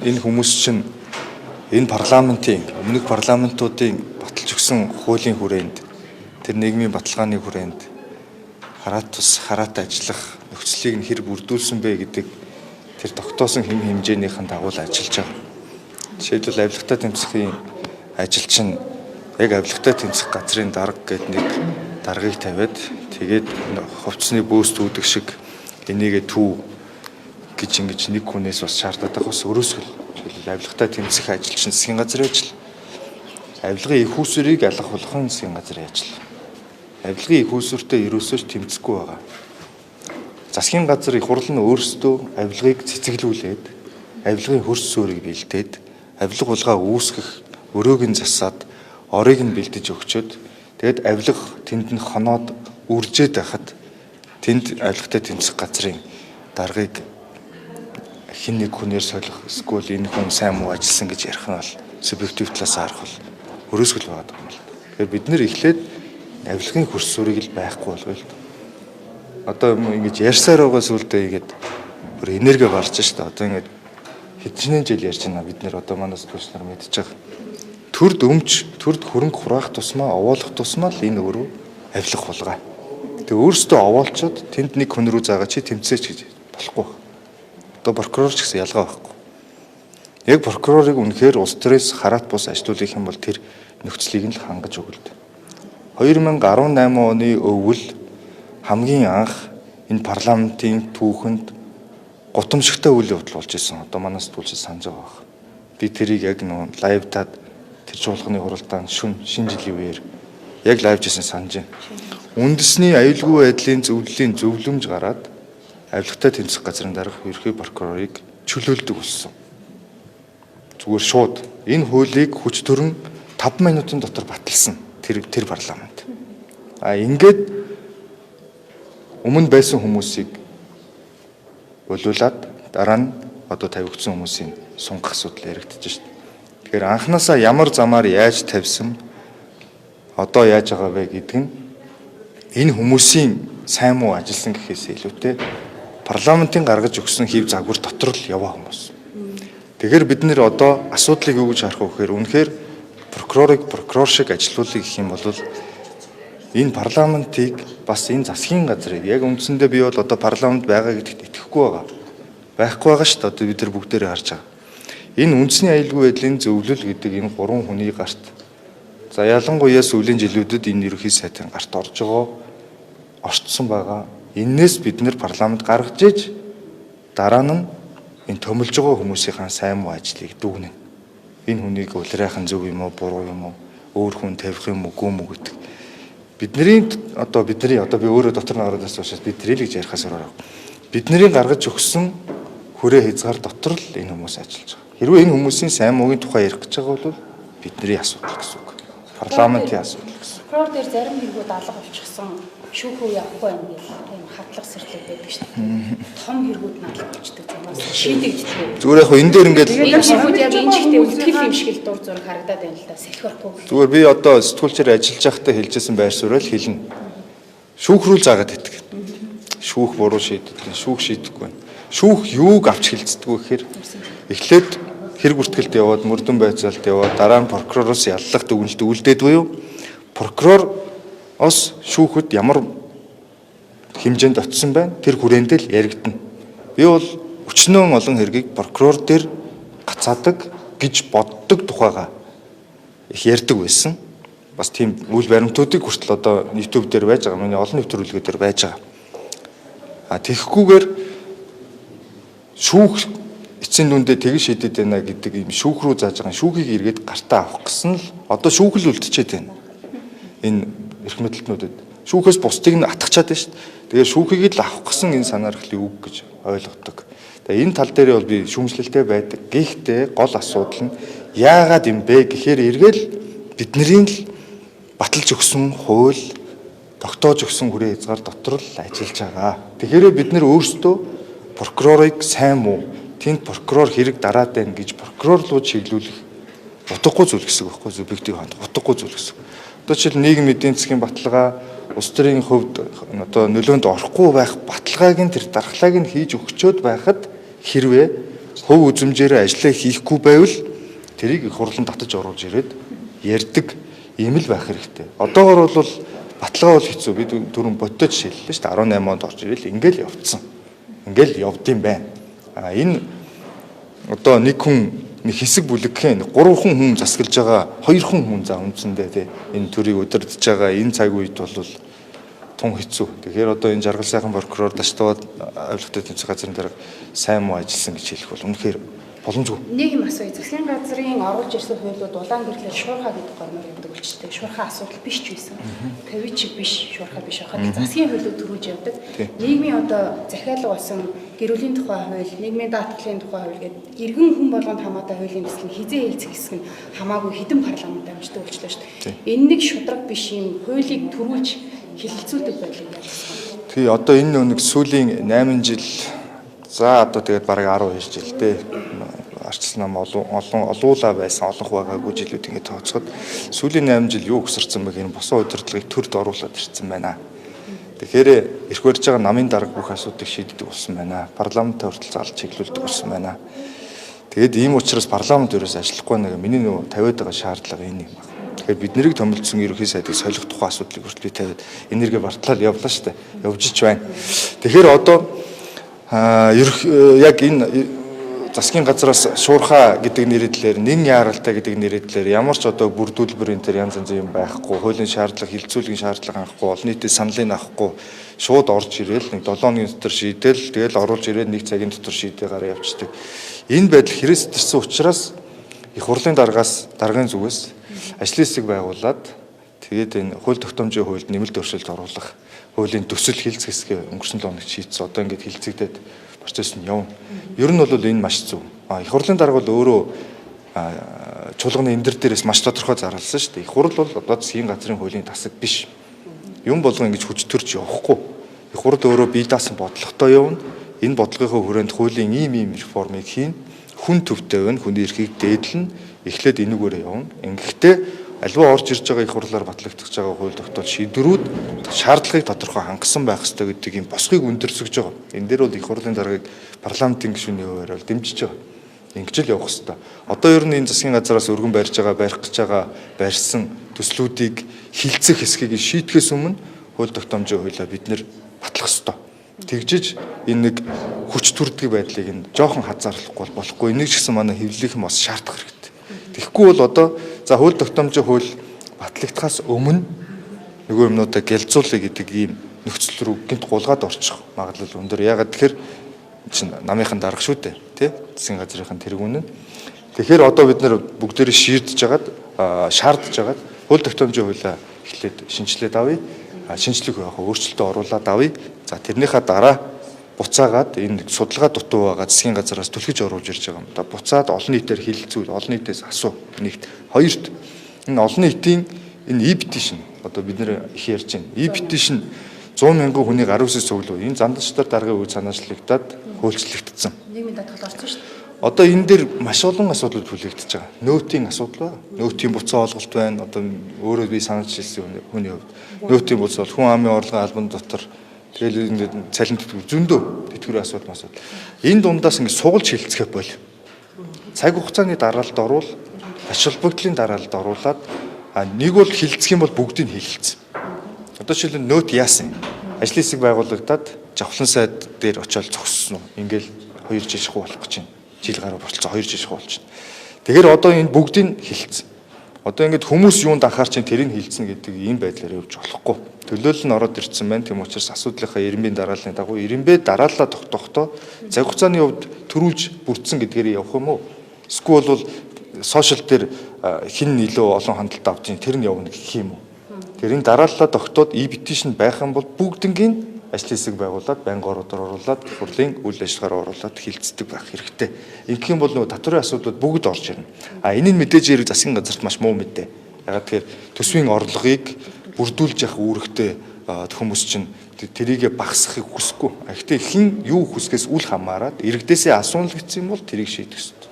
Энэ хүмүүс чинь энэ парламентын өмнөх парламентуудын баталж өгсөн хуулийн хүрээнд, тэр нийгмийн баталгааны хүрээнд хараат тус хараатай ажиллах нөхцөлийг нь хэр бүрдүүлсэн бэ гэдэг тэр тогтоосон хэм хэмжээнийхэн дагуу л ажиллаж байгаа. Жишээлбэл, авилгатай тэмцэхийн ажил чинь яг авилгатай тэмцэх газрын дарга гэдэг нэг даргыг тавиад, тэгээд хувцсны бөөс түүдэг шиг энийгээ төв гэж ингэж нэг хүнээс бас шаардаад байгаа бас өрөөсгөл. Жишээлбэл, авилгатай тэмцэх ажил чинь засгийн газрын ажил. Авилгын эх үүсвэрийг алга болгох нь засгийн газрын ажил. Авилгын эх үүсвэртэй ерөөсөө ч тэмцэхгүй байгаа. Засгийн газар их хурл нь өөрсдөө авилгыг цэцэглүүлээд, авилгын хөрс суурийг бэлдээд, авилга булгаа үүсгэх өрөөг нь засаад, орыг нь бэлдэж өгчөөд, тэгээд авилга тэнд нь хоноод үржээд байхад тэнд авилгатай тэмцэх газрын даргыг хэн нэг хүнээр солих, эсвэл энэ хүн сайн муу ажилласан гэж ярих нь бол субъектив талаас харах бол өрөөсгөл байгаа юм л. Тэгэхээр бид нэр эхлээд авилгын хөрс суурийг л байхгүй болгоё л. Одоо ингэж ярьсаар байгаа сүлдээ ингээд бүр энерги гарч штэ. Одоо ингээд хэдэн жил ярьж байна бид нэр, одоо манай сэтгүүлч нар мэдчих. Төрд өмч, төрд хөрөнгө хураах тусмаа, овоолох тусмаа л энэ өөрөө авилга хулгай. Тэгээ өөрсдөө овоолчоод тэнд нэг хүн рүү заагаа чи тэмцээч гэж болохгүй. Одоо прокурор ч гэсэн ялгаа байхгүй. Яг прокурорыг үнэхээр улс төрөөс хараат бус ажилуулах юм бол тэр нөхцөлийг нь л хангаж өгөлд. 2018 оны өвөл хамгийн анх энэ парламентын түүхэнд гутамшигтай үйл явдал болж исэн. Одоо манай сэтгүүлчид санаж байгаа байх. Би тэрийг яг нөө live таад тэр чуулганы хуралдаан шүн шинэ жилийн үеэр яг live жсэн санаж байна. Үндэсний аюулгүй байдлын зөвлөлийн зөвлөмж гараад авилгатай тэмцэх газрын дарга ерхий прокурорыг чөлөөлдөг болсон. Зүгээр шууд энэ хуулийг хүч төрөн 5 минутын дотор баталсан тэр парламент. А ингээд өмнө байсан хүмүүсийг болиулаад дараа нь одоо тавигдсан хүмүүсийн сунгах асуудал яригдчихэж шít. Тэгэхээр анханасаа ямар замаар яаж тавьсан, одоо яаж байгаа вэ гэдэг нь энэ хүмүүсийн сайн муу ажилласан гэхээс илүүтэй парламентын гаргаж өгсөн хэв загвар дотор л яваа хүмүүс. Тэгэхээр бид нэр одоо асуудлыг юу гэж харах вэ гэхээр үнэхээр прокурорыг прокурор шиг ажилуулъя гэх юм бол энэ парламентыг, бас энэ засгийн газрыг, яг үндсэндээ би бол одоо парламент байгаа гэдэгт итгэхгүй байгаа. Байхгүй байгаа шүү дээ. Одоо бид нар бүгдээрээ харж байгаа. Энэ үндэсний аюулгүй байдлын зөвлөл гэдэг энэ гурван хүний гарт, за, ялангуяа сүүлийн жилүүдэд энэ ерөнхий сайдын гарт орж байгаа, орцсон байгаа. Эннээс бид нэр парламент гаргаж иж дараа нь энэ томилж байгаа хүмүүсийн сайн муу ажлыг дүгнэнэ. Энэ хүнийг улирайхан зөв юм уу, буруу юм уу, өөр хүн тавих юм уу, гүм үү гэдэг. Бидний одоо би өөрөө дотор нь ороод ирсэн учраас бидний л гэж ярихаас өөр. Бидний гаргаж өгсөн хүрээ хязгаар дотор л энэ хүмүүс ажиллаж байгаа. Хэрвээ энэ хүмүүсийн сайн муугийн тухай ярих гэж байгаа бол бидний асуудал гэсэн үг. Парламентын асуудал гэсэн. Прокурор дээр зарим хэрэгүүд алга болчихсон, шүүх рүү явахгүй юм гэл тийм хадлага сэрлэг байдаг шүү дээ. Том хэрэгүүд нь алга болчдөг, замаас шийдэгддэг. Зүгээр яг хөө энэ дээр ингээд Энэ хэрэгүүд яг энэ чигтээ үлтгэл юм шиг л дур зураг харагдаад байна л да. Салхи орохгүй. Зүгээр би одоо сэтгүүлчээр ажиллаж байхдаа хэлжсэн байр суурь л хэлнэ. Шүүх рүү л заагаад байдаг. Шүүх буруу шийддэг, шүүх шийдэхгүй байна. Шүүх юуг авч хилцдэг вэ гэхээр эхлээд хэрэг бүртгэлд яваад, мөрдөн байцаалд яваад, дараа нь прокуророос яллах дүгнэлт үлдээд буюу прокуророос шүүхэд ямар хэмжээнд очисон байна, тэр хүрээндээ л яригдана. Би бол өчнөөн олон хэргийг прокурор дээр гацаадаг гэж боддог тухайга их ярьдаг байсан. Бас тийм үйл баримтуудыг хүртэл одоо YouTube дээр байж байгаа. Миний олон нэвтрүүлгүүд дээр байж байгаа. А тэгэхгүйгээр шүүх эцсийн дүндээ тэгж шийдэд байна гэдэг юм шүүх рүү зааж байгаа. Шүүхийг эргээд гартаа авах гэсэн л одоо шүүх л үлдчихэд байна. Энэ эрх мэдэлтнүүдэд шүүхээс бусдыг нь атгачаад байна шүү дээ. Тэгээ шүүхийг л авах гэсэн энэ санаархлын үг гэж ойлгодог. Тэгээ энэ тал дээр бол би шүүмжлэлтэй байдаг. Гэхдээ гол асуудал нь яагаад юм бэ гэхээр эргээл бидний л баталж өгсөн хууль, тогтоож өгсөн хүрээ хязгаар дотор л ажиллаж байгаа. Тэгэхээр бид нэр өөрсдөө прокурорыг сайн муу, тэнд прокурор хэрэг дараад байна гэж прокурор руу чиглүүлэх утгагүй зүйл гэсэн үг байхгүй, субъектив ханд утгагүй зүйл гэсэн. Одоо жишээл нийгэм эдийн засгийн баталгаа улс төрийн хувьд одоо нөлөөнд орохгүй байх баталгааг нь, тэр дархлааг нь хийж өгчөөд байхад хэрвээ Хөв үзмжээрээ ажлаа хийхгүй байвал тэрийг их хурланд татаж оруулж ирээд ярьдаг юм л байх хэрэгтэй. Одоогор бол баталгаа бол хэцүү. Би түрүүн бодтой жишээллээ шүү дээ. 18 онд орж ирэл ингээл явцсан. Ингээл явдсан байна. А энэ одоо нэг хүн нэг хэсэг бүлэгхэн гурван хүн засаглаж байгаа, хоёр хүн за үндсэндээ тий энэ төрийг удирдах байгаа энэ цаг үед бол тун хэцүү. Тэгэхээр одоо энэ жаргал сайхан прокурор Даштаваад авилгатай тэмцэх газрын дарга сайн муу ажилласан гэж хэлэх бол үнэхээр боломжгүй. Нэг юм асууя. Засгийн газрын оруулж ирсэн хуулиуд улаан гэрлээр шуурхаа гэдэг гормоор явдаг болчтой. Шуурхаа асуудал биш ч байсан. Ковид шиг биш, шуурхаа биш байхад засгийн хуулиуд төрүүлж явдаг. Нийгмийн одоо захиалга болсон гэр бүлийн тухай хууль, нийгмийн даатгалын тухай хууль гэдэг иргэн хүн болгонд хамаатай хуулийн төсөл нь хизээ хэлцэх хэсэг нь хамаагүй хэдэн парламент амждаг болчлоо шүү дээ. Энэ нэг шудраг биш юм хуулийг төрүүлж хилэлцүүлдэг байдлыг яаж засах вэ? Тий, одоо энэ нэг сүүлийн 8 жил, за одоо тэгээд бараг 12 жил дээ арчилсан нам олон олон олуулаа байсан, олонх байгаагүй жилүүд ингээд тооцоход сүүлийн 8 жил юу өсөрсөн бэ гэх энэ босон удирдлагыг төрд оруулаад ирсэн байна. Тэгэхээр эрх барьж байгаа намын дарга бүх асуудлыг шийддэг болсон байна. Парламентаа хүртэл заалж чиглүүлдэг болсон байна. Тэгээд ийм учраас парламент ерөөс ажиллахгүй нэг миний нөө тавиад байгаа шаардлага энэ юм байна. Тэгэхээр бид нарыг томилдсон ерөнхий сайдыг солих тухай асуудлыг хүртэл би тавиад энерги бартлал явлаа шүү дээ. Явж ч байна. Тэгэхээр одоо яг энэ засгийн газраас шуурхаа гэдэг нэрийдлэр, нэн яаралтай гэдэг нэрийдлэр ямар ч одоо бүрдүүлбэр энэ төр янз янзын юм байхгүй, хуулийн шаардлага, хилцүүлгийн шаардлага хангахгүй, олон нийтийн саналыг авахгүй шууд орж ирээл нэг 7 хоногийн дотор шийдэл, тэгэл оруулж ирээд нэг цагийн дотор шийдээ гараа явчихдаг. Энэ байдал хэрэгс төрсэн учраас их хурлын даргаас, даргын зүгээс ажлын хэсэг байгуулад тэгээд энэ хууль тогтоомжийн хуульд нэмэлт өөрчлөлт оруулах хуулийн төсөл хилцэх хэсгээ өнгөрсөн 7 хоногт шийдсэн. Одоо ингээд хилцэгдээд процесс нь явна. Ер нь бол энэ маш зөв. Их хурлын дарга бол өөрөө чуулганы эндэр дээрээс маш тодорхой зарласан шүү дээ. Их хурл бол одоо засгийн газрын хуулийн тасаг биш. Юм болгон ингэж хүч төрж явахгүй. Их хурл өөрөө бие даасан бодлоготой явна. Энэ бодлогынхоо хүрээнд хуулийн ийм ийм реформыг хийн. Хүн төвтэй байна. Хүний эрхийг дээдлэн. Эхлээд энүүгээрээ явна. Ингэхдээ аливаа орж ирж байгаа их хурлаар батлагдах байгаа хууль тогтоол шийдвэрүүд шаардлагыг тодорхой хангасан байх ёстой гэдэг ийм босхийг өндөрсгөж байгаа. Энэ дээр бол их хурлын даргаыг парламентын гишүүний хуваар бол дэмжиж байгаа. Ингэж л явах ёстой. Одоо ер нь энэ засгийн газараас өргөн барьж байгаа, барих гэж байгаа, барьсан төслүүдийг хилцэх хэсгийг шийдэхээс өмнө хууль тогтоомжийн хуулиа бид нэр батлах ёстой. Тэгжиж энэ нэг хүч төрдөг байдлыг нь жоохон хазаарлахгүй болохгүй. Энийг ч гэсэн манай хэвлэлийнхэн бас шаардах хэрэгтэй. Тэгэхгүй бол одоо за хууль тогтоомжийн хууль батлагдахаас өмнө нөгөө юмнуудаа гялзуулъя гэдэг ийм нөхцөл рүү гинт гулгаад орчих магадлал өндөр. Ягаад тэгэхээр чинь намынхан дарга шүү дээ, тий? Засгийн газрынхан тэргүүн нь. Тэгэхээр одоо бид нэр бүгдээрээ шийдэж жагаад, шаардж жагаад хууль тогтоомжийн хуулиа эхлээд шинжилээд авъя. Шинжлэх яг өөрчлөлтөө оруулаад авъя. За тэрнийхээ дараа буцаагаад энэ судалгаа дутуу байгаа засгийн газараас түлхэж оруулж ирж байгаа юм. Одоо буцаад олон нийтээр хилцүүл, олон нийтээс асуу. Нэгт, хоёрт энэ олон нийтийн энэ e-petition одоо бид нэр их ярьж байна. E-petition 100 мянган хүний гар үсэг цуглуу. Энэ зандчдаар даргын үе санаачлагдаад хуульчлагдсан. Нийгмийн даатгал орсон шүү дээ. Одоо энэ дээр маш олон асуудал хүлээгдэж байгаа. Нөөтийн асуудал байна. Нөөтийн буцаа олголт байна. Одоо өөрөө би санаж хэлсэн хүний хувьд нөөтийн буцаа хүн амын орлогын албан дотор тэгэл ингээд цалин тэтгэвэр зөндөө тэтгэврийн асуудал асуудал. Энэ дундаас ингээд сугалж хилцэх бол. Цаг хугацааны дараалалд оруул, ач холбогдлын дараалалд оруулаад нэг бол хилцэх юм бол бүгдийг хилцсэн. Одоо жишээлбэл нөөт яасан? Ажлын хэсэг байгуулагдаад жавхлан сайд дээр очиод зогссон уу? Ингээл 2 жил шахуу болох гэж байна. Жил гаруй болцоо 2 жил шахуу болчихно. Тэгэхээр одоо энэ бүгдийг хилцсэн. Одоо ингээд хүмүүс юунд анхаарч чинь тэрийг хилцэн гэдэг ийм байдлаар явж болохгүй. Төлөөлөл нь ороод ирсэн байна. Тийм учраас асуудлынхаа ирэмбийн дарааллын дагуу ирэмбээ дарааллаа тогтохдоо цаг хугацааны хувьд төрүүлж бүрдсэн гэдгээр явах юм уу? Эсвэл бол сошиал дээр хин илүү олон хандлт авч чинь тэр нь явна гэх юм уу? Тэр энэ дарааллаа тогтоод e-petition байх юм бол бүгднгийн ажлын хэсэг байгуулад байнга ороод оруулаад хурлын үйл ажиллагаагаар оруулаад хилцдэг байх хэрэгтэй. Ингэх юм бол нөгөө татварын асуудлууд бүгд орж ирнэ. А энэ нь мэдээж хэрэг засгийн газарт маш муу мэдээ. Ягаад тэгэхээр төсвийн орлогыг бүрдүүлж явах үүрэгтэй хүмүүс чинь тэрийгэ багасгахыг хүсэхгүй. Гэхдээ хэн юу хүсгээс үл хамааран иргэдээсээ асуунал гэсэн юм бол тэрийг шийдэх ёстой.